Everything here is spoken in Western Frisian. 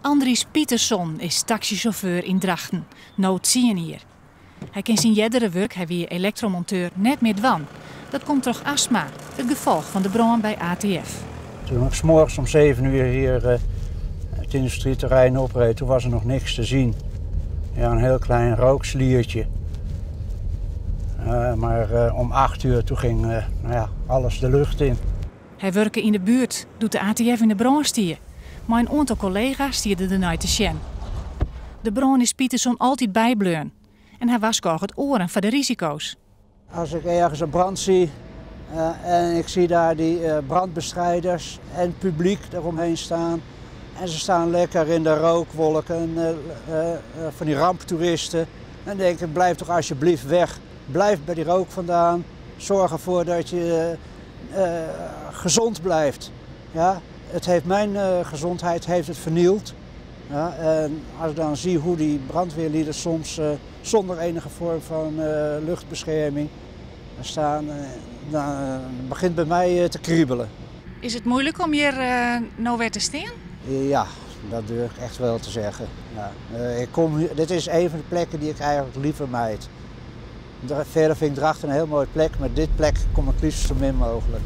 Andries Pieterson is taksysjauffeur yn Drachten, no tsien jier. Hy kin syn eardere wurk, hy wie elektromonteur, net mear dwaan. Dat komt troch astma, it gefolch fan de brân by ATF. Toen ik 's morgens om 7 uur hier het industrieterrein opreed, toen was er nog niks te zien. Ja, een heel klein rooksliertje. Maar om 8 uur toen ging nou ja, alles de lucht in. Hy wurke yn de buert doe't de ATF yn de brân stie. Mei in oantal kollega's stie er dernei te sjen. De brân is Pieterson altyd bybleaun en hy warskôget oaren foar de risiko's. Als ik ergens een brand zie en ik zie daar die brandbestrijders en publiek eromheen staan en ze staan lekker in de rookwolken van die ramptoeristen, dan denk ik, blijf toch alsjeblieft weg. Blijf bij die rook vandaan. Zorg ervoor dat je gezond blijft. Ja, het heeft mijn gezondheid heeft het vernield. Ja, en als ik dan zie hoe die brandweerlieden soms zonder enige vorm van luchtbescherming staan, dan begint bij mij te kriebelen. Is het moeilijk om hier nou weer te staan? Ja, dat durf ik echt wel te zeggen. Ja. Ik kom hier, dit is een van de plekken die ik eigenlijk liever mijd. Verder vind ik Drachten een heel mooie plek, maar dit plek kom ik liefst zo min mogelijk.